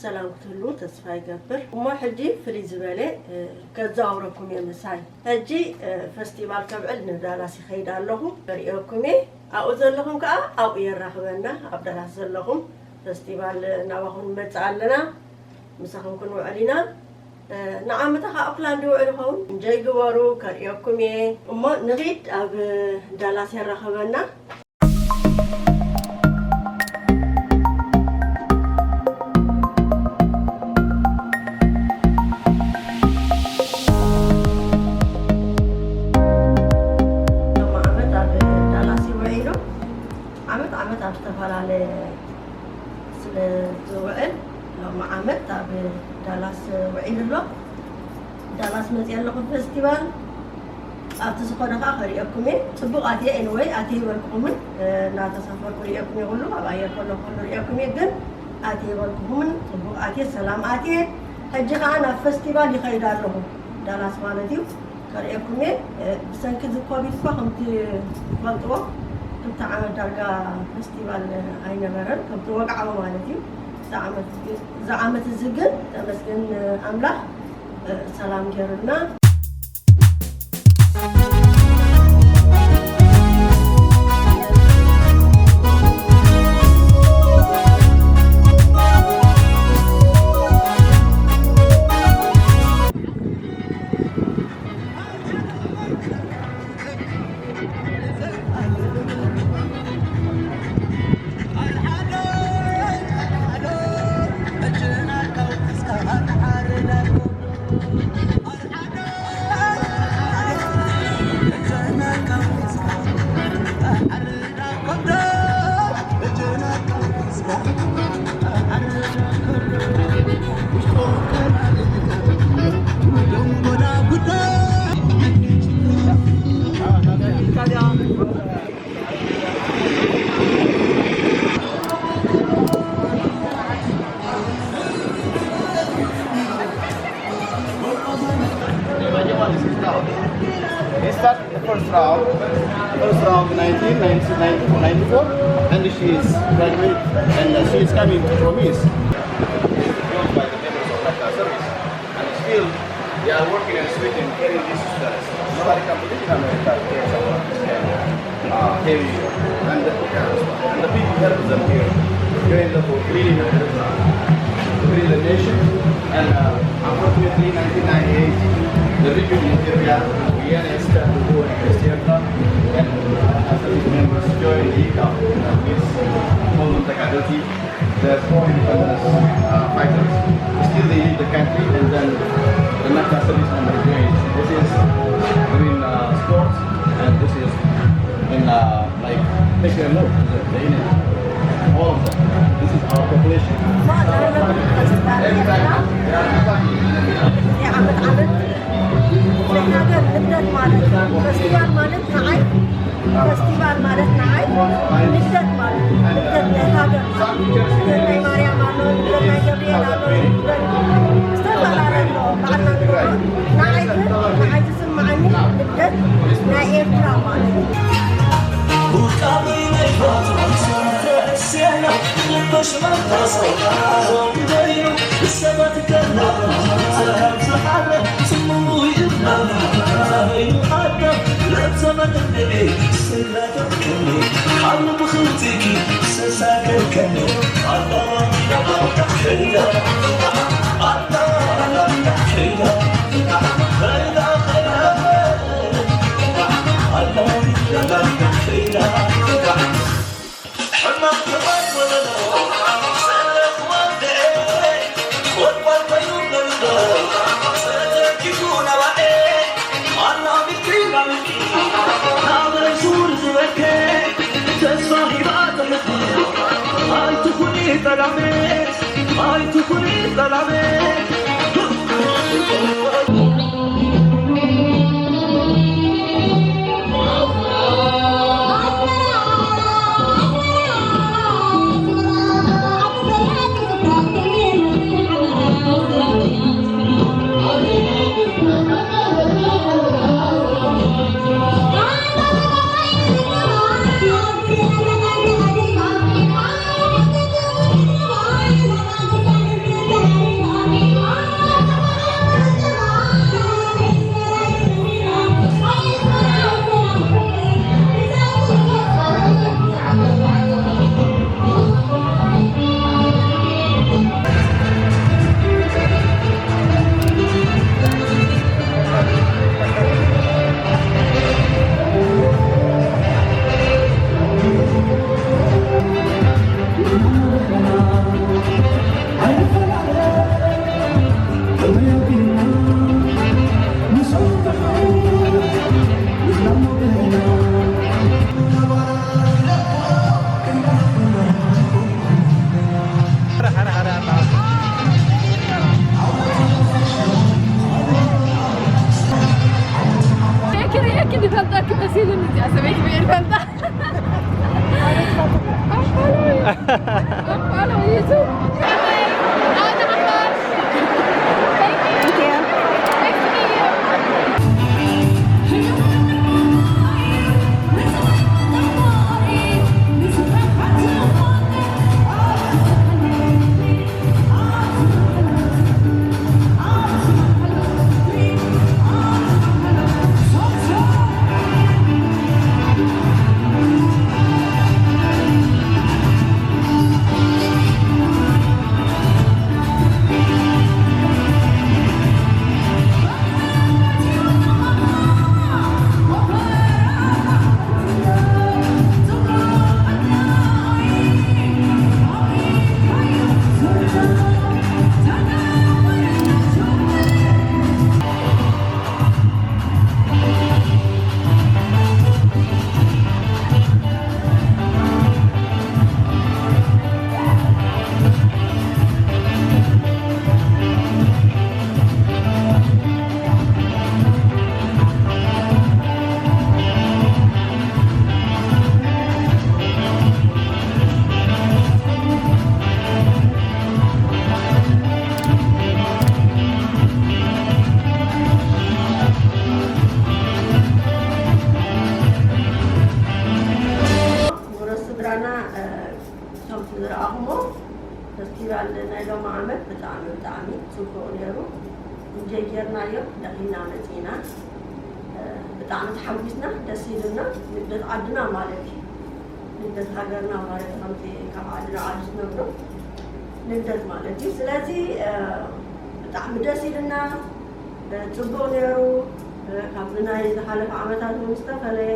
ሰላም ክትህልዉ ተስፋ ይገብር። እሞ ሕጂ ፍልይ ዝበለ፣ እ፣ ከዘዋውረኩም እየ ምሳይ። ሕጂ፣ እ፣ ፈስቲቫል ከብዕል ንዳላስ ይኸይድ ኣለኹ። ከርእየኩም እየ። ኣብኡ ዘለኹም ከኣ ኣብኡ የራኽበና። ኣብ ዳላስ ዘለኹም ፈስቲቫል ናባኹም ንመጽእ ኣለና። ምሳኹም ክንውዕል ኢና። እ፣ ንዓመታ ከኣ ኦክላንድ ይውዕል ይኸውን። እንጆይ ግበሩ፣ ከርእየኩም እየ። እሞ ንኺድ፣ ኣብ ዳላስ የራኽበና። ሎሚ ዓመት ኣብ ዳላስ ይውዕሉ። ዓመት ዓመት ኣብ ዝተፈላለየ ስለ ዝውዕል፣ ሎሚ ዓመት ኣብ ዳላስ ውዒሉ ኣሎ። ዳላስ መፅእ ኣለኹ ፈስቲቫል ኣብቲ ዝኾነ ከዓ ከርእየኩም እየ። ፅቡቕ ኣትየ፣ ኤንወይ ኣትየ ይበልኩኹምን፣ እ፣ እናተሳፈርኩ ርእየኩም እየ። ኩሉ ኣብ ኣየር ከለኹ ኩሉ ርእየኩም እየ፣ ግን ኣትየ ይበልኩኹምን፣ ፅቡቕ ኣትየ፣ ሰላም ኣትየ። ሕጂ ከዓ ናብ ፈስቲቫል ይኸይድ ኣለኹ፣ ዳላስ ማለት እዩ። ከርእየኩም እየ። እ፣ ብሰንኪ እዚ ኮቪድ እኳ ከምቲ ትፈልጥዎ ክልተ ዓመት ዳርጋ ፈስቲቫል ኣይነበረን፣ ከምቲ ወግዓዊ ማለት እዩ። እዚ ዓመት እዚ ዓመት እዚ ግን ተመስገን ኣምላኽ፣ እ፣ ሰላም ገይሩልና። He started the first round, first round nineteen ninety-four, and she is graduate, and she is coming to promise. By the members of national service, and still they are working and sweating, carrying these students. Nobody can believe in America, uh, heavy. And the, and the people help them here. Join the boat, cleaning the, clean the nation. And, uh, unfortunately, nineteen ninety-eight, the region in Ethiopia, Wayne State Hudu and Christian, and, uh, as these members joined the IGAD, uh, with Colonel Takadoti, the four independence, uh, fighters. Still, they leave the country, and then the national service members join. This is doing, uh, sports, and this is in, uh, like, take a look, the, the unit, all of them. This is our population. Every time, yeah, every time. ናይ ሃገር ንግደት ማለት እዩ። ፈስቲቫል ማለት ንዓይ፣ ፈስቲቫል ማለት ንዓይ ንግደት ማለት እዩ። ንግደት ናይ ሃገር ማለት እዩ። ንግደት ናይ ማርያም ኣሎ፣ ንግደት ናይ ገብርኤል ኣሎ፣ ንግደት ዝተፈላለዩ ኣሎ። በዓልና ንገብሮ። ንዓይ ግን፣ ንዓይ ዝስምዓኒ ንግደት ናይ ኤርትራ ማለት እዩ። ሰበይቲ ብኤል ፈልጣ። ውረስ ስድራና፣ እ፣ ከምቲ ዝረኣኹሞ፣ ፈስቲቫል ናይ ሎሚ ዓመት ብጣዕሚ፣ ብጣዕሚ ጽቡቕ ነይሩ። እንጆይ ጌርናዮ፣ ደኺምና መጺና። እ፣ ብጣዕሚ ተሓጒስና፣ ደስ ኢሉና። ንግደት ዓድና ማለት እዩ። ንግደት ሃገርና ማለት ከምቲ ካብ ዓዲ ናብ ዓዲ ዝነብሩ ንግደት ማለት እዩ። ስለዚ፣ እ፣ ብጣዕሚ ደስ ኢሉና። እ፣ ጽቡቕ ነይሩ። እ፣ ካብዚ ናይ ዝሓለፈ ዓመታት እውን ዝተፈለየ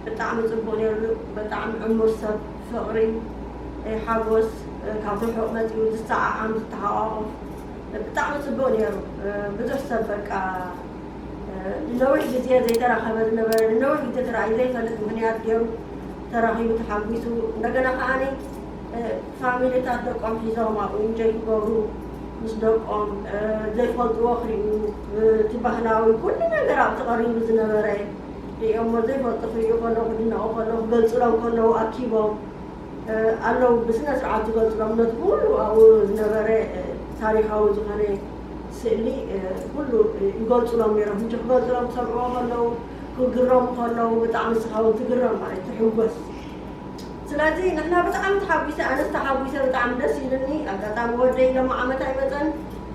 ብጣዕሚ ጽቡቕ ነይሩ። ብጣዕሚ ዕሙር ሰብ፣ ፍቕሪ፣ እ፣ ሓጎስ፣ እ፣ ካብ ርሑቕ መጺኡ ዝሰዓዓም፣ ዝተሓቋቑፍ፣ እ፣ ብጣዕሚ ጽቡቕ ነይሩ። እ፣ ብዙሕ ሰብ በቃ፣ እ፣ ንነዊሕ ግዜ ዘይተራኸበ ዝነበረ፣ ንነዊሕ ግዜ ተራእዩ ዘይፈልጥ ምኽንያት ገይሩ ተራኺቡ ተሓጒሱ። እንደገና ከኣኒ፣ እ፣ ፋሚሊታት ደቆም ሒዞም ኣብኡ ኢንጆይ ክገብሩ ምስ ደቆም፣ እ፣ ዘይፈልጥዎ ክርእዩ፣ እ፣ እቲ ባህላዊ ኩሉ ነገር ኣብቲ ቀሪቡ ዝነበረ ርእዮሞ ዘይፈልጡ ክርእዩ ከለዉ፣ ክድነቑ ከለዉ፣ ክገልጹሎም ከለዉ ኣኪቦም፣ እ፣ ኣለዉ ብስነ ስርዓት ዝገልጹሎም ነቲ ኩሉ ኣብኡ ዝነበረ፣ እ፣ ታሪኻዊ ዝኾነ ስእሊ፣ እ፣ ኩሉ፣ እ፣ ይገልጹሎም ነይሮም። ሕጂ ክገልጹሎም ክሰምዕዎ ከለዉ፣ ክግረሙ ከለዉ ብጣዕሚ ንስኻ እውን ትግረም ማለት ትሕጎስ። ስለዚ ንሕና ብጣዕሚ ተሓጒሰ፣ ኣነስ ተሓጒሰ፣ ብጣዕሚ ደስ ኢሉኒ። ኣጋጣሚ ወደይ ሎሚ ዓመት ኣይመጸን፣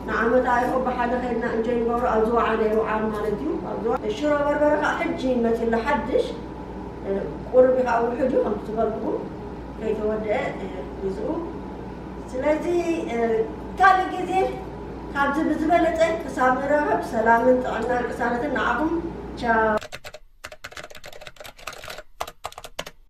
ንዓመት ኣይሆ ብሓደ ከይድና እንጆይ ንገብሮ ኣብዚ ወዓለ ይውዓል ማለት እዩ። ኣብዚ ወዓ-፣ ሽሮ በርበረ ከዓ ሕጂ መጺላ ሓድሽ፣ እ፣ ቁሩብ እዩ ከዓ ውሑድ እዩ ከምቲ ዝበልኩኹም፣ ከይተወደአ፣ እ፣ ግዝኡ። ስለዚ፣ እ፣ ካልእ ግዜ ካብዚ ብዝበለጸ ክሳብ ንራኸብ ሰላምን ጥዕናን ቅሳነትን ንዓኹም። ቻው።